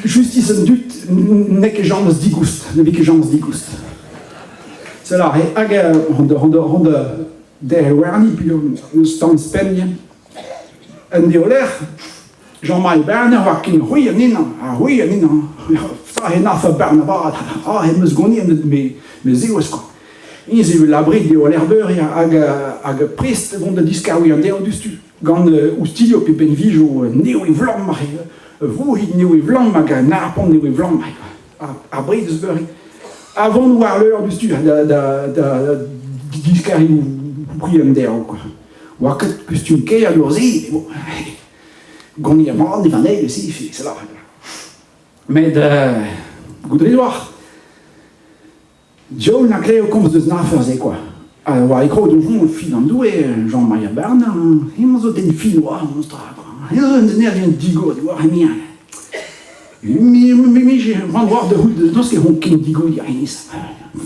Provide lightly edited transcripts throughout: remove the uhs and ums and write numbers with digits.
Justis an dud n'eo ket james digoust, ne vez ket james digoust. C'est là, hag hon der warni eus tamm spenn Un deolec'h, Jean-Marie Berner war ken c'hwi anezhañ, ha c'hwi anezhañ. Sa he nafa bern avat, ah he meus goniet me me zewez quoi. Eñ zo labrit deolec'h beure hag prest vont da diskaouiñ an dezhañ diouzhtu. Gant oustilhoù pe benvijoù n'eo e vlamm vourc'hig n'eo e vlamm hag an arpont n'eo e vlamm ar bred eus beure. A vont war leur diouzhtu da diskariñ pri an derv quoi. Oa ket kustum kaer d'ur-se, bon, gant mat e van eil se, c'est là. Met goudre oac'h, Diaoul na klev komz deus an afer-se kwa. Ha war e krog donjon fin an doue, Jean-Maria Bernard, hemañ zo den fin oa memes tra kwa. Hemañ zo un den den digor diwar hemañ. Me me j'ai c'hoant oar da c'hoût n'eus ket hon ken digor diwar hennezh.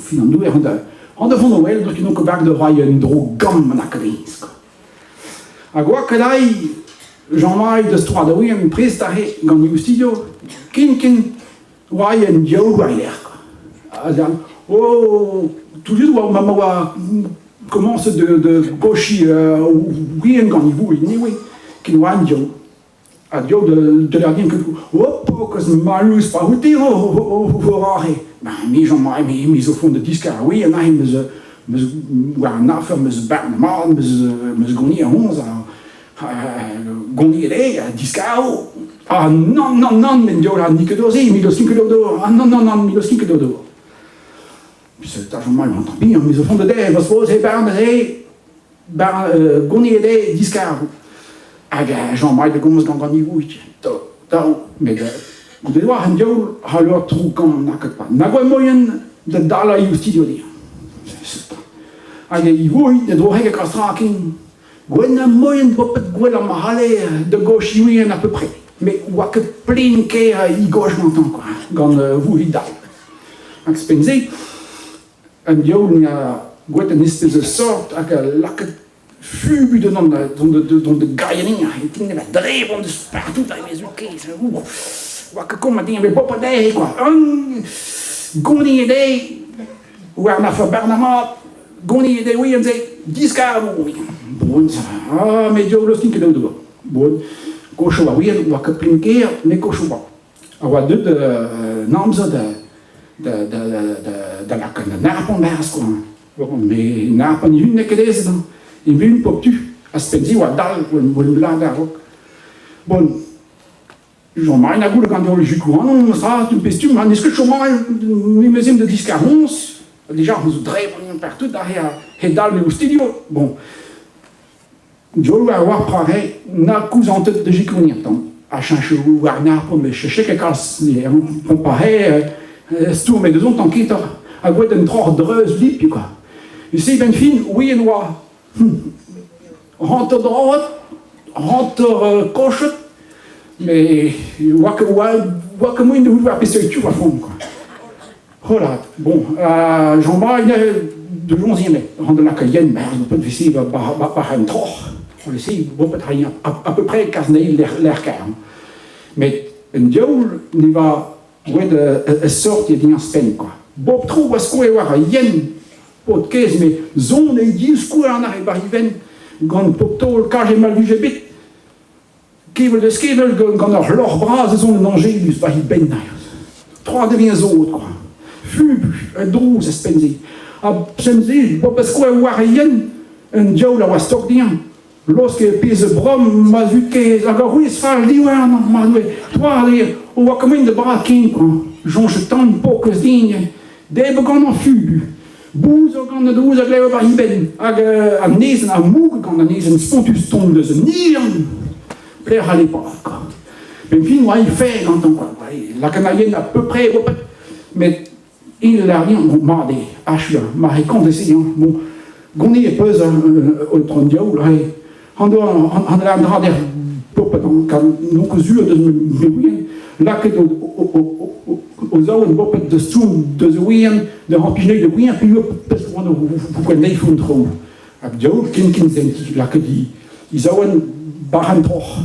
Fin an doue c'hoant da c'hoant da vont o wel deus ket ket bag da roi un dro gamm an akademiezh kwa. Hag oa ket ai Jean-Marie deus troad da ouien prest aze gant e oustilho ken ken Oa en diaoul war-lerc'h quoi. Ha oh, tout de suite oa ma oa komañset de gochiñ ouien gant e vouilh newe ken oa an diaoul. Ha diaoul de leur din ket hop, koz malus pa out ho rare. Ben me Jean-Marie, me, me zo font de diskar ar ouien aze meus meus war an afer meus barn mat meus goni ar hoñz Goniet eo, diskaro. Ah nann, nann, nann, met diaoul, n'it ket d'ober-se, me 'deus ket d'ober. Ah nann, nann, nann, me 'deus ket d'ober. Seul ta chom an tant pis, me zo font de dezhe, va spoz he barn he bar goniet eo, diskaro. Hag Jean-Marie da gomz gant an Ivouig. Da, met goude oa an diaoul ha leur trou gant na ket pa. Nag oa moien da dalañ ouzh ti dezhañ. Hag e Ivouig ne drohe ket kastra ken. Gwenn moien bopet gwellañ ma c'halle da goch-iwien à peu près. Met oa ket plen-kaer e goch gantañ quoi, gant vourc'hig dall. Hag ouzhpenn-se, an diaoul 'na gwelet un espes de sort hag a lakaet fubu da dont da gailhenniñ, e tin da drebont deus partout ar maezioù kaezh. Oa ket komz din met bopet dezhe quoi. Un goniñ dezhe war ma barn Gonid eo ivez diskar Bon, ah, met diaoul eus ket daou Bon, kochoù a ouien oa ket plen-kaer, met kochoù oa. A oa deuet an amzer da da da da da lakaat an arpont barzh quoi. Bon, met an arpont e-unan n'eo ket aezet hañ. E-unan pop tu, a-spenn-se oa dall, oa blad a-raok. Bon, Jean-Marie na goulet gant holl jukoù sa, tu pe stumm, n'eus ket chomaj, me da diskar hoñs, déjà on zo drebr partout aze he-dal me studio. Bon, Diol a oar prare na kouzantet da jikouniñ tamm. A cheñch war an arpont met chechek e kalz ne pare stourmet eus on tamm kentoc'h ha gwelet un troc'h dreuz lip quoi. Se benn fin, oui en oa Hanter-droad, hanter kochet, mais oa ket oa ket moaien da c'hoût war peseurt tu oa font quoi. Hola, bon, Jean-Marie de Jonzier, ran da lakaat yen, ben, on peut essayer ba un troc'h, on essaye bon peut à peu près kalz neil l'air kaer. Met un diaoul ne va gwet a sort e din ar spenn quoi. Bob tro oa skoe war yen Paotr kaezh, me son e divskouarn ar e-bar-ivenn gant pop taol kaje ma vije bet kevel deus kevel gant ur c'hloc'h bras ez on un añjelus war he benn. Tra devient sot quoi. Fubu, un drouz ouzhpenn-se. Ha penn-se, bob a skoe war e yen, un diaoul a oa stok dezhañ. Laosk eo pezh brom ma zud kaezh hag ur c'hwezh fall diwarnañ mar doe troad eo o oa ket da brat ken kwa. Soñjet tamm pok eus din debr gant an fubu. Bouz zo gant an douz a glev war he benn hag an aezhenn a moug gant an aezhenn spontus tont deus an ivern. Pelec'h c'halle pas kwa. Benn fin oa he fer gantañ kwa. Lakaat a yen à peu près met Il a rien, bon, mat eo, achu, mar e komz-se, bon, gone e peus an diaoul, he, an an dra der popet, n'on ket sur deus me ouien, lakaet o zaou en bopet deus stourm deus ouien, da rampineg de ouien, puis pes oan o neif an traoù. Hag diaoul ken ken zenti, lakaet i zaou en bar an troc'h.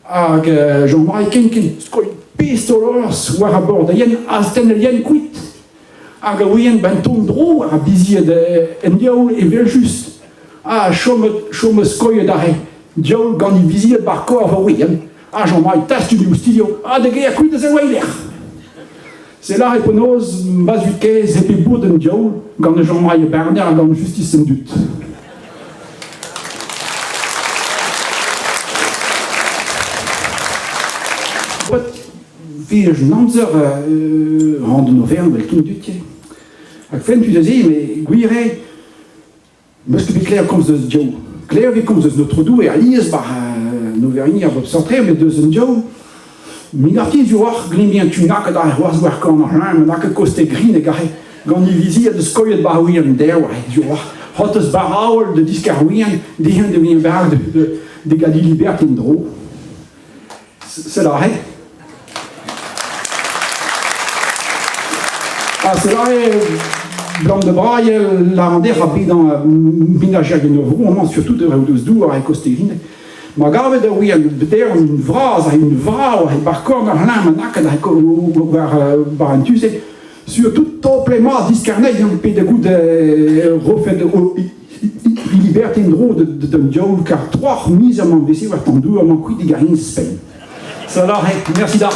Hag Jean-Marie ken ken skoilh. pezh taol-horzh war ar bordeien astenn al yen kuit. Hag a ouient ben ton dro ar bizied en diaoul evel-just. Ha chomet chomet skoilhet aze. Diaoul gant e vizied bar korf a ouient. Ha Jean-Marie tastum e oustilho ha da gêr kuit eus e ouelec'h. Se lâret penaos ma zud kaezh hep e bout an diaoul gant Jean-Marie Barner ha gant justis an dud. Veaj an amzer ran d'an oferenn 'vel tout an dud ivez. Hag fentus aze, met gwir eo, 'meus ket bet klevet komz deus diaoul. Klevet 'vez komz deus an Aotrou Doue alies 'ba an oferenniñ a bep seurt re, met deus an diaoul, Minartin zo oc'h glimmiñ an tu naket aze c'hoazh war korn ar c'hlañv, naket koste grinek aze, gant e vizied eus skoilhet 'ba ar ouienn derv aze sur oc'h. Hot eus barraol da diskar ouienn, dezhañ da vezañ barr de gadi liberte en-dro. Sell aze. Ha sell aze, blam da brailh, lâran dec'h ha bedañ menajerien ur vro amañ, surtout ur deus douar e koste grinek. Ma gavet a ouian beder un vras hag un vrav he bar korn ar c'hlañv ma lakaat war war an tu-se surtout tople mat diskarneiñ pe da goût rofet liberté en-dro d'an diaoul kar trois miz amañ veze war tamm dour amañ kuit digarin spenn. Ça va, merci da.